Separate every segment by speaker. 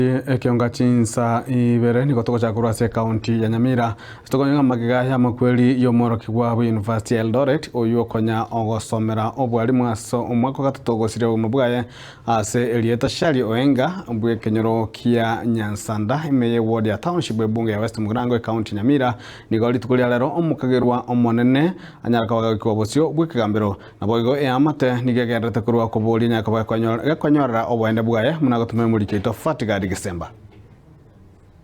Speaker 1: Ekionga chinsa ibere nigo togochaka korwa ase ekaunti ya Nyamira ase tokonyora ng'a magega y'amakweri y'omworokigwa bwe University ya Eldoret oywo okonya ogosomera obwarimu ase omwaka ogatato ogosiria obogima bwaye ase erieta Shari Oenga bw'ekenyoro kia Nyansanda ime ye ward ya Township ebunge ya West Mugirango ekaunti ya Nyamira nigo rituko ria rero omokagerwa omonene anyare koba gagoikigwa bosio bw'ekegambero Naboigo eamate nigo egendererete korwa okoboria onye koba gekonyorera oboende bwaye, buna gotoma emoriki oito Fatigadi Gesemba.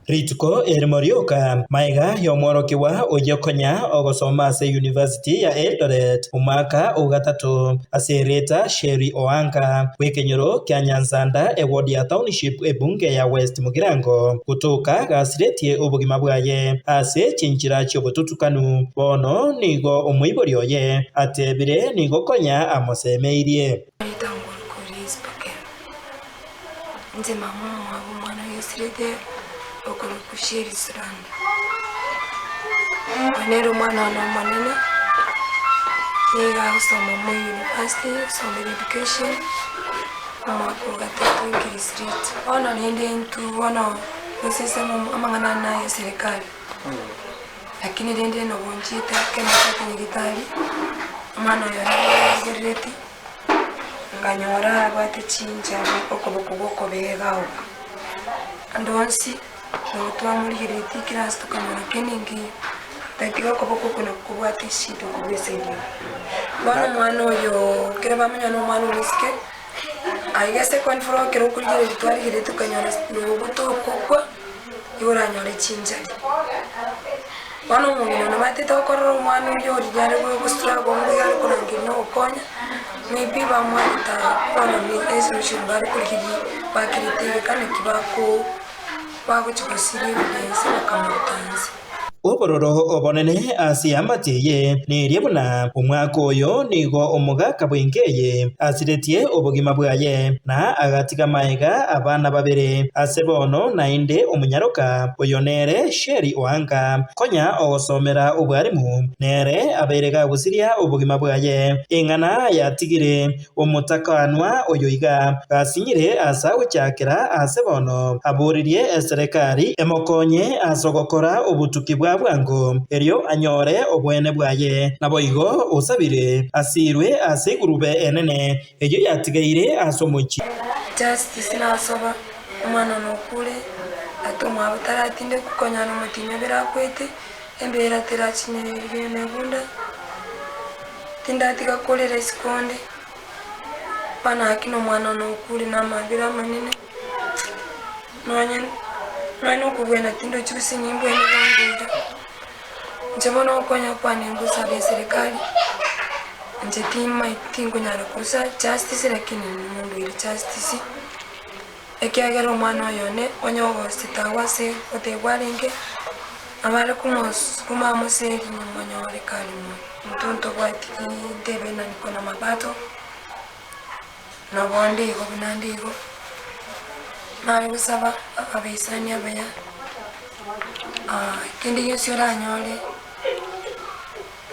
Speaker 2: Rituko erimo rioka, magega y'omworokigwa oyio konya ogosoma ase University ya Eldoret omwaka o gatato ase erieta Sherry Oanga bw'ekenyoro kia Nyansanda eward ya Township ebunge ya West Mugirango gotoka gasiretie obogima bwaye ase chinchera chi'obotutukanu. Bono nigo omoibori oye atebire nigo konya amosemeirie.
Speaker 3: Ritang'ani kori Spokane, inche mama omwabo omwana ogesirete okorokwa Sherry Siranda. Oyo nere omwana one omonene, nigo agosoma Moi University, agosomera education, omwaka o gatato enkirisiriti. Bono rende intwe bono gose amang'ana aya na eserikari. Lakini rende nabo nchiete ekero nachete nyagetari, omwana oyo narigerereti, nkanyora abwate chinchara okoboko gwa okobee gaoka. Ande onsi, nabo twamorigereretie kera ase tokanyora kende nkeiyo, tatiga okoboko oko nako kobwate eshida okobua esegi eye. Bono omwana oyoo ekero bamonyora na omwana omoiseke, aiga second floor ekero okorigereria twarigereretie tokanyora nogote okokwa. Igo oranyore chinchari. Bono omong'ina one omanyete tokorora omwana oyio origia are gostruggle mbuya are korangeria na ogokonya, maybe bamwareta bono ni esolution bare korigeria bakirete egeka naki bako bagochi gosiria evidence bakamoruta inse.
Speaker 2: Obororo obonene ase eamate eye neria buna omwaka oyo nigo omogaka bw'enka eye asiretie obogima bwaye, na agatiga magega abana babere ase bono naende omonyaroka oyo nere Sherry Oanga konya ogosomera obwarimu nere abeire gagosiria obogima bwaye. Eng'ana yatigire Omotakanwa oyo iga gasinyire ase agochakera aase bono, aboririe eserekari emokonye ase ogokora obotuki bwa bwango, erio anyore oboene bwaye. Naboigo osabire asiirwe ase egurube enene eyio yatigaire ase omochie.
Speaker 3: Justice nasoba omwana one okure, ate omwabo taratindekwa konya nomotienyi obere akwete, embera terachinyereria nebunda. Tindatiga korera isiko onde, bono gaki nomwana one okure na amabera amanene, nonye nonye nokobwena tindochi gose nimbwene bwango iga. Inche bono ogokonya kwane ngosaba eserekari, inche timaeti tinkonyara korusa justice lakini nimondoire justice, ekiagera omwana oyo one onye ogosete agwo ase gotebwa arenge, Abare komosukuma amoseri nimonyore kare moyo. Intwe ntobwati ntebe na niko na mabato, nabo nde igo buna nde igo, nare gosaba abaisani abaya, kende gionsi oranyore.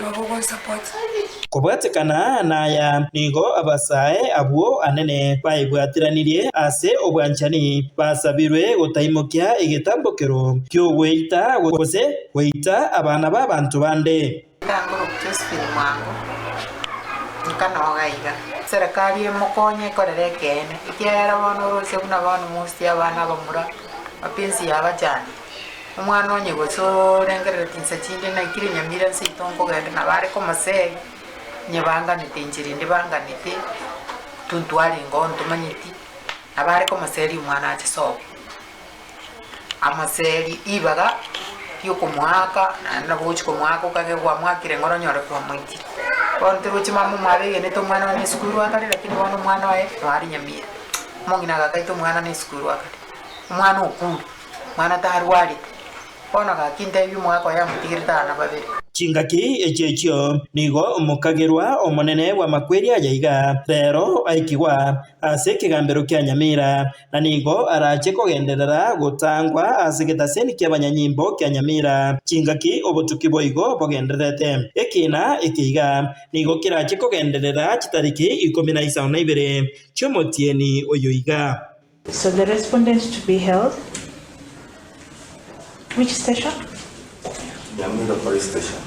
Speaker 3: Nabo gonsupport.
Speaker 2: Kobwatekana naya, nigo abasae abwo anene baebwateranirie ase obwanchani, basabirwe gotaimokia egetambokero ki'ogweita gose goita abana b'abanto bande.
Speaker 4: Ntangoro Josephine Mwango, nka noga iga. Serikali emokonye ekorere ekeene, ekiagera bono orose buna bono mostie abana abamura, mapenzi yabachandire. Omwana onye gose orengerereti inse chinde naikire nyamira nse ito nkogenda nabo are komosegi, onye banganete inchera ende banganete, intwe ntwarenge oo ntomanyeti, nabo are komoseria omwana ache sobo. Amoseri ribaga riokomoaka naende nabo ogochi komoaka okage kwamoakire ng'ora onyore kwamoitire. Bono torochi mama omwabo egenete omwana one esukuru akare lakini bono omwana oye noo are nyamira. Omong'ina agakaita omwana na esukuru akare, omwana okure. Mwana tarwarete. Bono gaki ntebie omogaka oye amotigerete abana babere.
Speaker 2: Chingaki echio echio nigo omokagerwa omonene bw'amakweri aya iga rero aikigwa ase ekegambero kia Nyamira, na nigo arache kogenderera gotangwa ase egetaseni ki'abanyanyimbo kia Nyamira chingaki obotuki boigo bogendererete. Ekina eke iga nigo kerache kogenderera chitariki ikomi na isano na ibere chi'omotienyi oyo iga.
Speaker 5: So the respondent to be held, which station?
Speaker 6: Nyamira Police Station.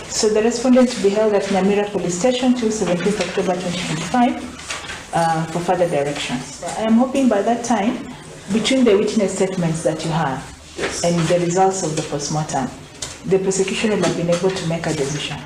Speaker 5: So the respondent to be held at Nyamira Police Station till 17th October 2025 for further directions. I am hoping by that time, between the witness statements that you have
Speaker 6: Yes.
Speaker 5: and the results of the postmortem, the prosecution will have been able to make a decision.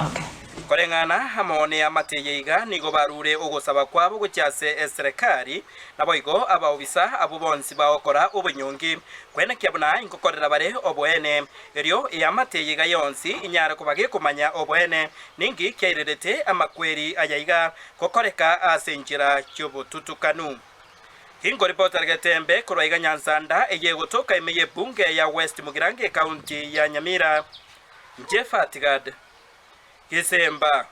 Speaker 5: Okay.
Speaker 2: Koreng'ana amo neamate eye iga nigo barure ogosaba kwabo gochia ase eserekari, naboigo abaobisa abwo bonsi bagokora obonyongi, kwenekia buna ingokorera bare oboene. Erio eamate eye iga yonsi inyare koba gekomanya oboene ninki kiairerete amakweri aya iga gokoreka ase enchera y'obotutukanu. Inkoripotera Getembe korwa iga Nyansanda eye egotoka ime y'ebunge ya West Mugirango ecounty ya Nyamira. Inche Fatigad Gesemba.